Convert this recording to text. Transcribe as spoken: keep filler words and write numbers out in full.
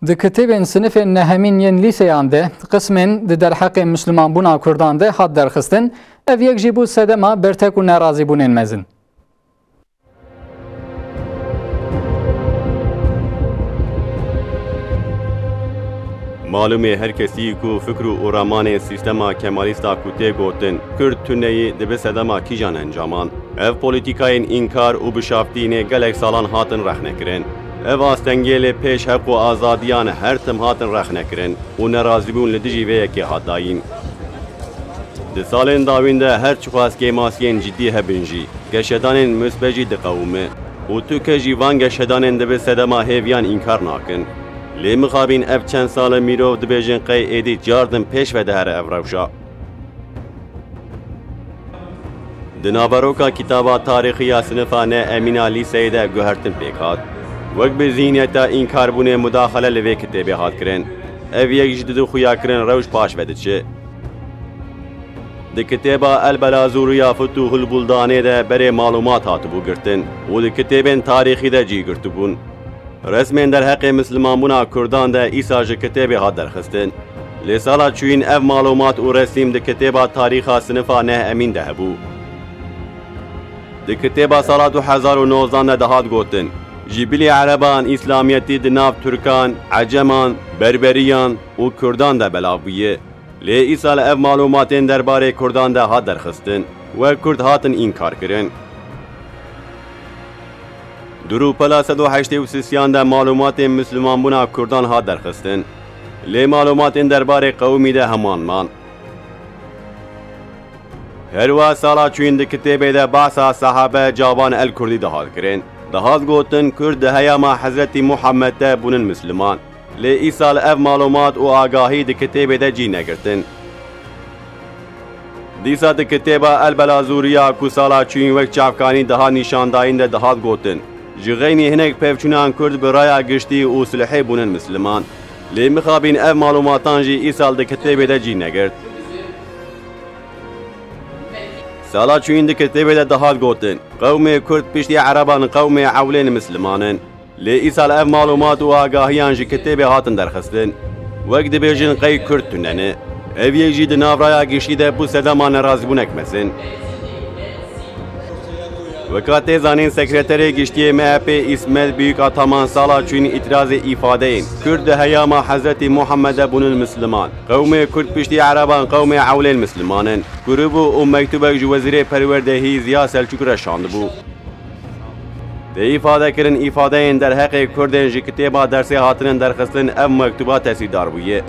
Di kitêbên sinifên nehemîn yên lîseyan de qismên di derheqê mislimanbûna Kurdan de hat derxistin, ev yek jî bû sedema bertek û nerazîbûnên mezin. Malûm e her kesî ku fikr û ûramanên sîstema kemalîsta ku tê gotin Kurd tuneyî dibe sedema kîjan encaman. Ev polîtîkayên înkar û bişaftînê gelek salan hatin rexnekirin. Ev astengê lê pêş heq û azadiyan her tim hatin rexnekirin û nerazîbûn li dijî vê yekê hat dayîn. Di salên dawîn de her çiqas kêmasiyên cidî hebin jî, geşedanên musbe jî diqewime û tu kes jî van geşedanên dibe sedema hêviyan înkar nakin. Lê mixabîn ev çend sal e mirov dibêjin qey êdî cardin pêş ve dihere ev rewşa. Di naveroka kitaba tarîxî ya sinifa ne emîna lîseyê de guhertin pêk hat. Wek bi zîhniyeta înkarbûnê mudaxele li vê kitêbê hat kirin. Ev yek ji di xuyakirin rewş paş ve diçe. Di kitêba El Belazûriya Futuhul Buldanê de berê malûmat hatibû girtin û di kitêbên tarîxî de cî girtibûn. Resmên derheqê mislimanbûna Kurdan de îsal ji kitêbê hat derxistin. Lê sala çûyîn ev malûmat û resîm di kitêba tarîxa sinifa neh emîn de hebû. Di kitêba sala du hezar û nozdan de dihat gotin, ji bilî ereban îslamiyetî di nav tirkan, eceman, berberiyan û kurdan de belav bûye. Lê îsal ev malûmatên derbarê kurdan de hat derxistin, wek kurd hatin înkarkirin. Di rûpela sed û heştê û sisiyan de malûmatên mislimanbûna kurdan hat derxistin. Lê malûmatên derbarê qewimî de heman man. Her wiha sala çûyîn di kitêbê de behsa sehabe cavan el kurdî dihat kirin. Dihat gotin kurd di heyama Hezretî Muhammed de bûnin misliman. Lê îsal ev malûmat û agahî di kitêbê de cî negirtin. Dîsa di kitêba El Belazûriya ku sala çûyîn wek çavkanî dihat nîşandayîn de dihat gotin, ji xeynî hinek pevçûnan kurd bi raya giştî û silhê bûnin misliman. Lê mixabîn ev malûmatan jî îsal di kitêbê de cî negirt. Sala çûyîn di kitêbê de dihat gotin, qewmê kurd piştî ereban qewmê ewlên misliman in. Lê îsal ev malûmat û agahiyan ji kitêbê hatin derxistin. Wek dibêjin qey kurd tune ne. Ev yek jî di nav raya giştî de bû sedema nerazîbûnek mezin. Weka tê zanîn sekreterê giştî yê M H P Îsmet Büyükataman sala çûyîn îtirazê îfadeyên kurd di heyama Hezretî Muhammed de bûnin misliman. Qewmê kurd piştî ereban qewmê ewlên misliman in. Grûbû û mektubek ji Wezîrê Perwerdehî Ziya Selçuk re şandibû. Tê îfade kirin îfadeyên derheqê kurdên ji kitêba dersê hatinin derxistin ev mektuba tesîrdar bûye.